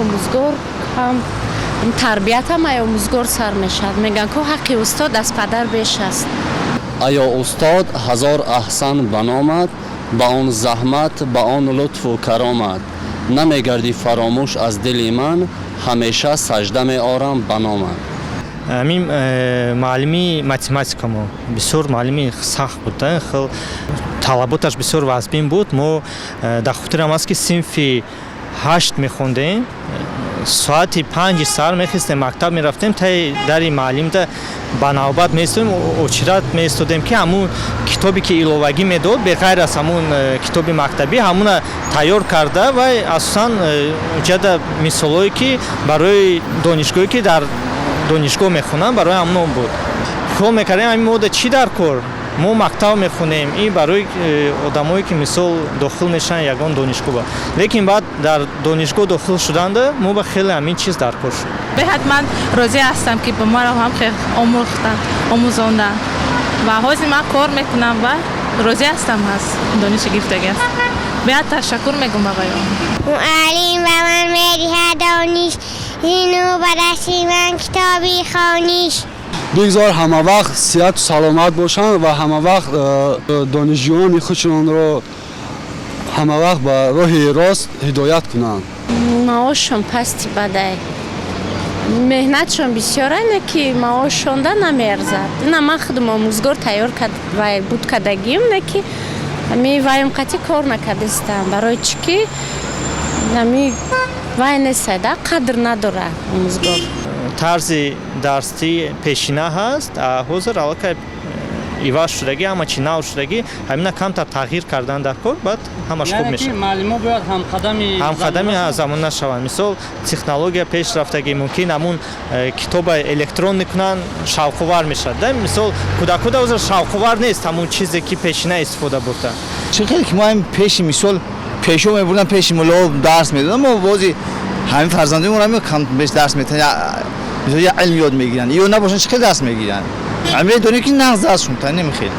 Омӯзгор ҳам, тарбият ҳам ай омӯзгор сар мешавад. Мегӯянд, ку ҳаққи устод аз падар беш аст. Аё устод, ҳазор аҳсан ба номат, ба он заҳмат, ба он лутфу каромат. Намегардӣ фаромӯш аз дили ман, ҳамеша сажда меорам ба номат. Ҳамин муаллими математикамо бисёр муаллими сахт буд, хел талаботаш бисёр вазбин буд. Мо дар хотирам аст, ки синфи ҳашт мехондем, соати 5-и сар мехестем, мактаб мерафтем, таи дари муаллимда ба навбат меистодем, очередь меистодем, ки ҳамун китобе, ки иловагӣ медод, беғайр аз ҳамун китоби мактабӣ, ҳамуна тайёр карда. Вай асосан ҷада мисолҳое, ки барои донишгоҳе, ки дар донишгоҳ мехонанд, барои ҳамон буд. Хиёл мекардем, ҳамин мода чӣ дар кор, мо мактаб мехонем, ин барои одамое, ки мисол дохил мешаванд ягон донишгоҳ. Лекин баъд дар донишгоҳ дохил шуданда мо ба хеле ҳамин чиз дар кор шуд. Беҳад ман розӣ ҳастам, ки ба маро ҳам хел омӯхтанд, омӯзонданд ва ҳозир ман кор мекунам ва розӣ ҳастам аз дониши гирифтагӣ аст. Беҳад ташаккур мегӯм ба вайон. Муаллим ба ман медиҳад дониш, зину ба дасти ман китоби хониш. Бигзор ҳамавақт сиҳату саломат бошанд ва ҳамавақт донишҷӯёни худшонро ҳамавақт ба роҳи рост ҳидоят кунанд. Маошшон пасти бадай, меҳнатшон бисёр, не ки маошшонда намеарзад. На, ман худам омӯзгор тайёр вай буд кардагим, не ки ами ваем қатъи кор накардистам. Барои чӣ ки ами вай нестада, қадр надорад омӯзгор. Тарзи дарсӣ пешина ҳаст, ҳозир аллакай иваз шудагӣ, ҳама чи нав шудагӣ. Ҳамина камтар тағйир кардан дар кор, баъд ҳамаш хуб мешавад. Муаллимо бояд ҳамқадами ҳамқадами замона шаванд. Мисол, технология пеш рафтагӣ, мумкин ҳамун китоба электронӣ кунанд, шавқувар мешавад да. Мисол, кӯдакуда ҳозир шавқувар нест ҳамун чизе, ки пешина истифода бурда. Чӣ хеле ки мо ҳам пеши, мисол, пешо мебурдам, пеши мулло дарс медодам, мо бози ҳамин фарзандои мо ҳам кам беш дарс метаҳанд, мисол, я илм ёд мегиранд. Ё набошанд, чӣ хел дарс мегиранд? Медонӣ, ки нағз дарсшон та намехел.